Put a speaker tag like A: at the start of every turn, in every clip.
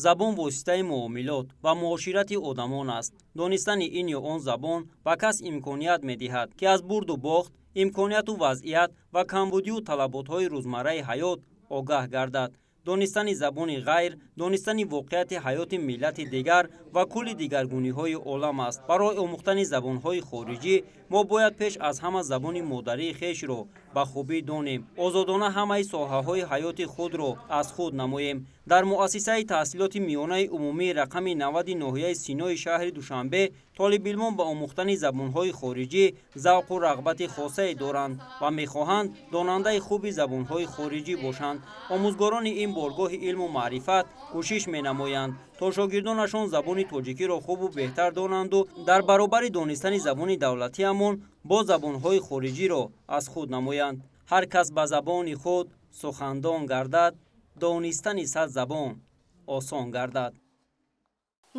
A: Забон воситаи муомилот ва муоширати одамон аст. Донистани ин ё он забон ба кас имконият медиҳад, ки аз бурду бохт, имконияту вазъият ва камбудию талаботҳои рӯзмарраи ҳаёт огаҳ гардад. Донистани забони ғайр, донистани воқеияти ҳаёти миллати дигар ва кулли дигаргуниҳои олам аст. Барои омӯхтани забонҳои хориҷӣ мо бояд пеш аз ҳама забони модарии хешро ба хубӣ донем, озодона ҳамаи соҳаҳои ҳаёти худро аз худ намоем. Дар муассисаи таҳсилоти миёнаи умумии рақами 90 ноҳияи Синои шаҳри Душанбе толибилмон ба омӯхтани забонҳои хориҷӣ завқу рағбати хосае доранд ва мехоҳанд донандаи хуби забонҳои хориҷӣ бошанд. Омӯзгорони ин боргоҳи илму маърифат кӯшиш менамоянд, то шогирдонашон забони тоҷикиро хубу беҳтар донанду дар баробари донистани забони давлатиамон бо забонҳои хориҷиро аз худ намоянд. Ҳар кас ба забони худ сухандон гардад, донистани сад забон осон гардад.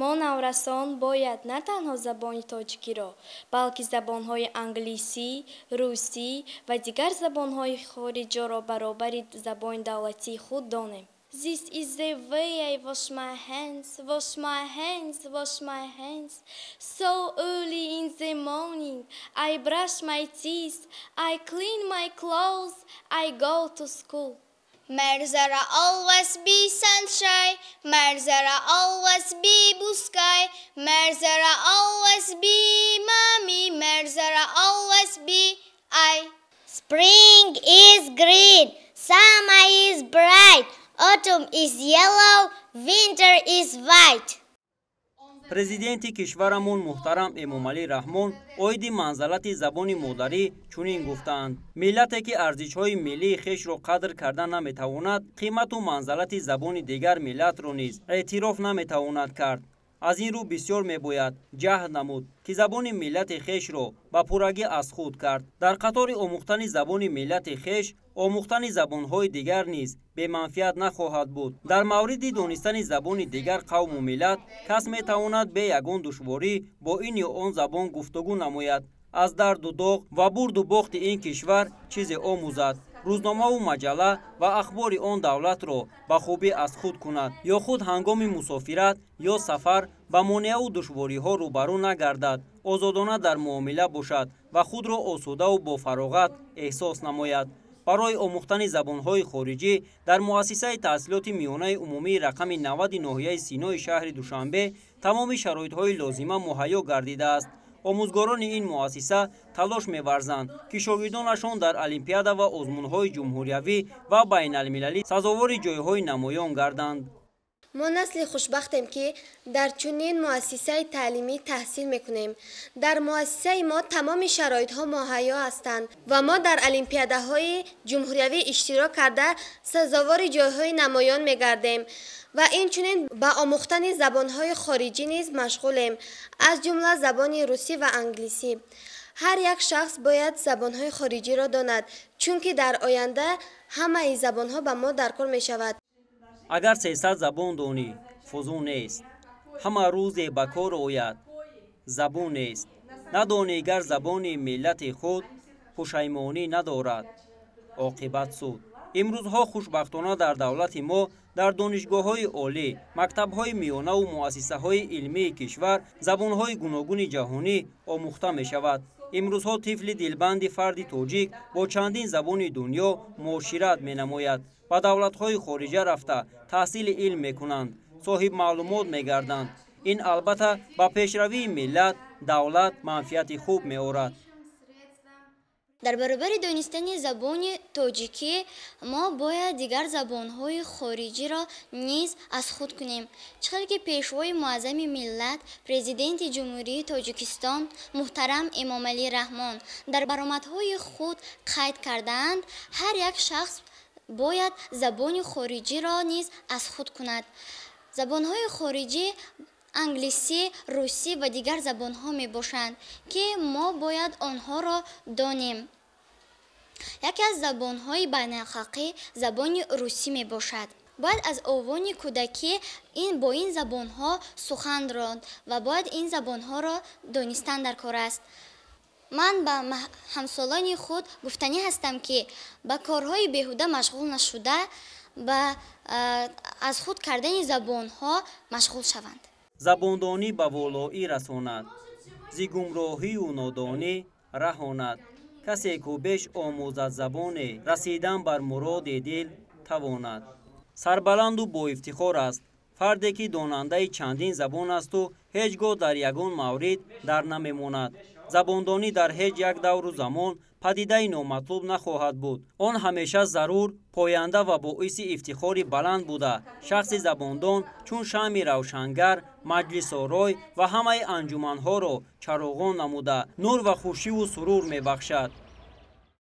B: Мо наврасон бояд на танҳо забони тоҷикиро, балки забонҳои англисӣ, русӣ ва дигар забонҳои хориҷиро баробари забони давлатии худ донем. This is the way I wash my hands, wash my hands, wash my hands. So early in the morning, I brush my teeth, I clean my clothes, I go to school.
C: May there always be sunshine, may there always be blue sky, may there always be mommy, may there always be I.
D: Spring is green, summer is bright, autumn is yellow, winter is white.
A: Президенти кишварамон муҳтарам Эмомалӣ Раҳмон оиди манзалати забони модарӣ чунин гуфтаанд: миллате ки арзишҳои миллии хешро қадр карда наметавонад, қимату манзалати забони дигар миллатро низ эътироф наметавонад кард. Аз ин рӯ бисёр мебояд ҷаҳд намуд, ки забони миллати хешро ба пуррагӣ аз худ кард. Дар қатори омӯхтани забони миллати хеш, омӯхтани забонҳои дигар низ беманфиат нахоҳад буд. Дар мавриди донистани забони дигар қавму миллат кас метавонад бе ягон душворӣ бо ин ё он забон гуфтугӯ намояд, аз дарду доғ ва бурду бохти ин кишвар чизе омӯзад, рӯзномаву маҷалла ва ахбори он давлатро ба хубӣ аз худ кунад ё худ ҳангоми мусофират ё сафар ба монеаву душвориҳо рӯбарӯ нагардад, озодона дар муомила бошад ва худро осудаву бофароғат эҳсос намояд. Барои омӯхтани забонҳои хориҷӣ дар муассисаи таҳсилоти миёнаи умумии рақами 90 ноҳияи Синои шаҳри Душанбе тамоми шароитҳои лозима муҳайё гардидааст. Омӯзгорони ин муассиса талош меварзанд, ки шогирдонашон дар олимпиада ва озмунҳои ҷумҳуриявӣ ва байналмилалӣ сазовори ҷойҳои намоён гарданд.
E: Мо насли хушбахтем, ки дар чунин муассисаи таълимӣ таҳсил мекунем. Дар муассисаи мо тамоми шароитҳо муҳайё ҳастанд ва мо дар олимпиадаҳои ҷумҳуриявӣ иштирок карда сазовори ҷойҳои намоён мегардем ва инчунин ба омӯхтани забонҳои хориҷӣ низ машғулем, аз ҷумла забони русӣ ва англисӣ. Ҳар як шахс бояд забонҳои хориҷиро донад, чунки дар оянда ҳамаи забонҳо ба мо даркор мешавад.
A: Агар 300 забон донӣ, фузун нест, ҳама рӯзе ба кор ояд, забун нест. Надонӣ гар забони миллати худ, пушаймонӣ надорад оқибат суд. Имрӯзҳо хушбахтона дар давлати мо дар донишгоҳҳои олӣ, мактабҳои миёнаву муассисаҳои илмии кишвар забонҳои гуногуни ҷаҳонӣ омӯхта мешавад. Имрӯзҳо тифли дилбанди фарди тоҷик бо чандин забони дунё муошират менамояд, ба давлатҳои хориҷа рафта таҳсили илм мекунанд, соҳиб маълумот мегарданд. Ин албатта ба пешравии миллат, давлат манфиати хуб меорад.
F: Дар баробари донистани забони тоҷикӣ мо бояд дигар забонҳои хориҷиро низ аз худ кунем. Чӣ хел ки пешвои муаззами миллат, президенти Ҷумҳурии Тоҷикистон муҳтарам Эмомалӣ Раҳмон дар баромадҳои худ қайд кардаанд, ҳар як шахс бояд забони хориҷиро низ аз худ кунад. Забонҳои хориҷӣ англисӣ, русӣ ва дигар забонҳо мебошанд, ки мо бояд онҳоро донем. Яке аз забонҳои байналхалқӣ забони русӣ мебошад. Бояд аз овони кӯдакӣ бо ин забонҳо сухан ронд ва бояд ин забонҳоро донистан дар кор аст. Ман ба ҳамсолони худ гуфтанӣ ҳастам, ки ба корҳои беҳуда машғул нашуда, ба аз худ кардани забонҳо машғул шаванд.
A: Забондонӣ ба волоӣ расонад, зи гумроҳию нодонӣ раҳонад. Касе ку беш омӯзад забоне, расидан бар муроди дил тавонад. Сарбаланду боифтихор аст фарде ки донандаи чандин забон асту ҳеҷ гоҳ дар ягон маврид дар намемонад. Забондонӣ дар ҳеҷ як давру замон падидаи номатлуб нахоҳад буд. Он ҳамеша зарур, поянда ва боиси ифтихори баланд буда, шахси забондон чун шамъи равшангар маҷлисорой ва ҳамаи анҷуманҳоро чароғон намуда, нур ва хушиву сурур мебахшад.